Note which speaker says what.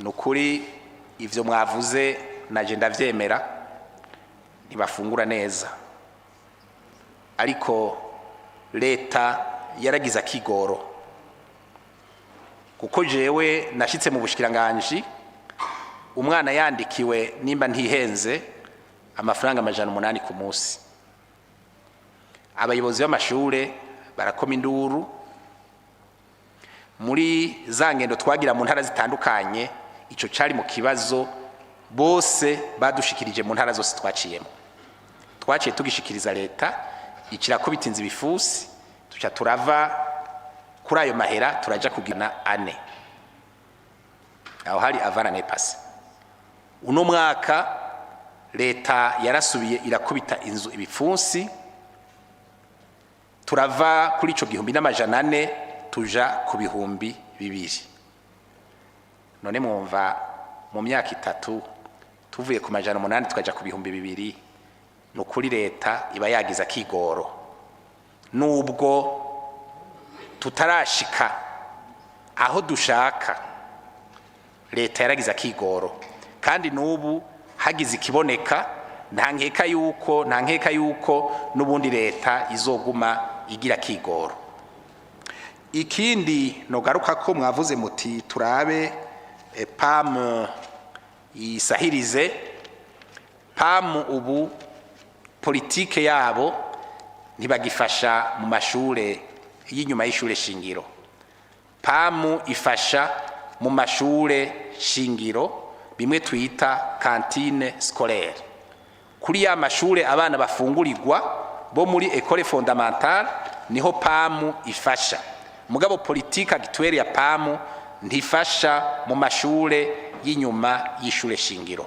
Speaker 1: Ni ukuri, ivyo mwavuze naje ndavyemera, ntibafungura neza, ariko leta yaragize akigoro, kuko jewe nashitse mu bushikiranganji umwana yandikiwe, nimba ntihenze, amafaranga 800 ku munsi. Abayobozi b'amashure barakoma induru. Muri za ngendo twagira mu ntara zitandukanye, ico cari mu kibazo bose badushikirije mu ntara zose twaciyemo. Twaciye tugishikiriza leta, ikirakubita ibifusi, tuca turava kuri ayo mahera turaja kugina ane. Aho hari avant l'année passée. Uno mwaka leta yarasubiye irakubita inzu ibipfunsi, turava kuri ico 1400 tuja ku 2000. None mwumva mu myaka 3 tuvuye ku 800 tukaja ku 2000, ni ukuri leta iba yagize akigoro, nubwo tutarashika aho dushaka. Leta yaragize akigoro, kandi n'ubu hagize ikiboneka, nta nkeka yuko n'ubundi leta izoguma igira akigoro. Ikindi nogaruka ko mwavuze muti turabe PAM isahirize. PAM ubu politike yabo ntibagifasha mu mashure y'inyuma y'ishure shingiro. PAM ifasha mu mashure shingiro, bimwe twita cantine scolaire, kuri ya mashure abana bafungurirwa bo muri école fondamentale, niho PAM ifasha. Mugabo politique actuelle ya PAM ntifasha mu mashure y'inyuma y'ishure shingiro.